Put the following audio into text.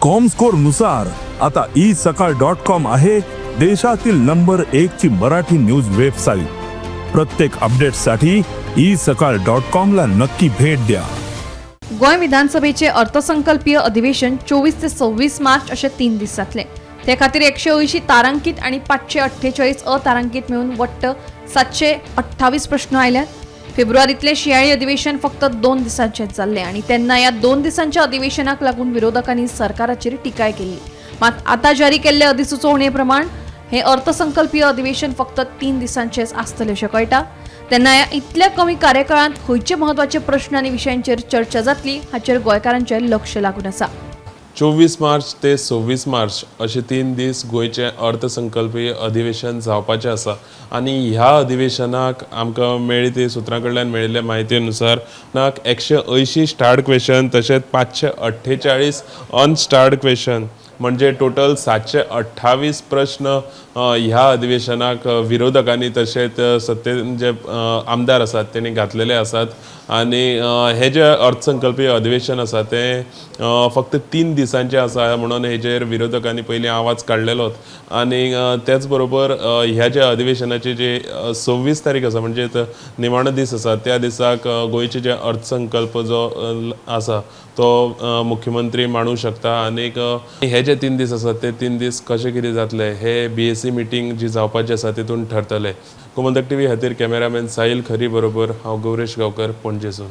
Comscore नुसार आता E सकाळ डॉट कॉम आहे देशातील नंबर एक ची मराठी न्यूज वेबसाईट. प्रत्येक अपडेटसाठी ई सकाळ डॉट कॉम ला नक्की भेट द्या. गोंय विधानसभेचे अर्थसंकल्पीय अधिवेशन 24 ते 26 मार्च अशे 3 दीस जातले. ते खातीर 180 तारांकीत आनी 548 अतारांकीत मेळून वट्ट 728 प्रश्न आयल्यात. फेब्रुवारीतलें शिंयाळी अधिवेशन फक्त 2 दिसांचेंच जाल्लें आनी तेन्ना ह्या 2 दिसांच्या अधिवेशनाक लागून विरोधकांनी सरकाराचेर टिकाय केल्ली. मात आतां जारी केल्ले अधिसुचोवणे प्रमाण हें अर्थसंकल्पीय अधिवेशन फक्त 3 दिसांचेंच आसतलें अशें कळटा. तेन्ना ह्या इतल्या कमी कार्यकाळांत खंयचे म्हत्वाचे प्रश्न आनी विशयांचेर चर्चा जातली हाचेर गोंयकारांचें लक्ष लागून आसा. 24 मार्च ते 26 मार्च अशे 3 दीस गोंयचें अर्थसंकल्पीय अधिवेशन जावपाचें आसा आनी ह्या अधिवेशनाक आमकां मेळ्ळी ती सुत्रां कडल्यान मेळिल्ले म्हायती अनुसार नाक 180 स्टार्ड क्वेश्चन तशेंच 548 अनस्टार्ड क्वेश्चन म्हणजे टोटल 728 प्रश्न ह्या अधिवेशनाक विरोधकांनी तशेंच सत्तेन जे आमदार आसात तेणी घातलेले आसात. आनी हे जे अर्थसंकल्पीय अधिवेशन आसा तें फक्त 3 दिसांचें आसा म्हणून हेजेर विरोधकांनी पयलीं आवाज काडलेलोच. आनी तेच बरोबर ह्या ज्या अधिवेशनाची जी 26 तारीख आसा म्हणजे निमाणो दीस आसा त्या दिसाक गोंयचे जे अर्थसंकल्प जो आसा तो मुख्यमंत्री मांडूंक शकता. आनीक हे जे 3 दीस आसात ते 3 दीस कशे कितें जातले हे बीएसी मिटींग जी जावपाची आसा तितून ठरतले. गोमंतक टीव्ही खातीर कॅमेरामॅन साहिल खरी बरोबर हांव गौरेश गांवकर, पणजेसून.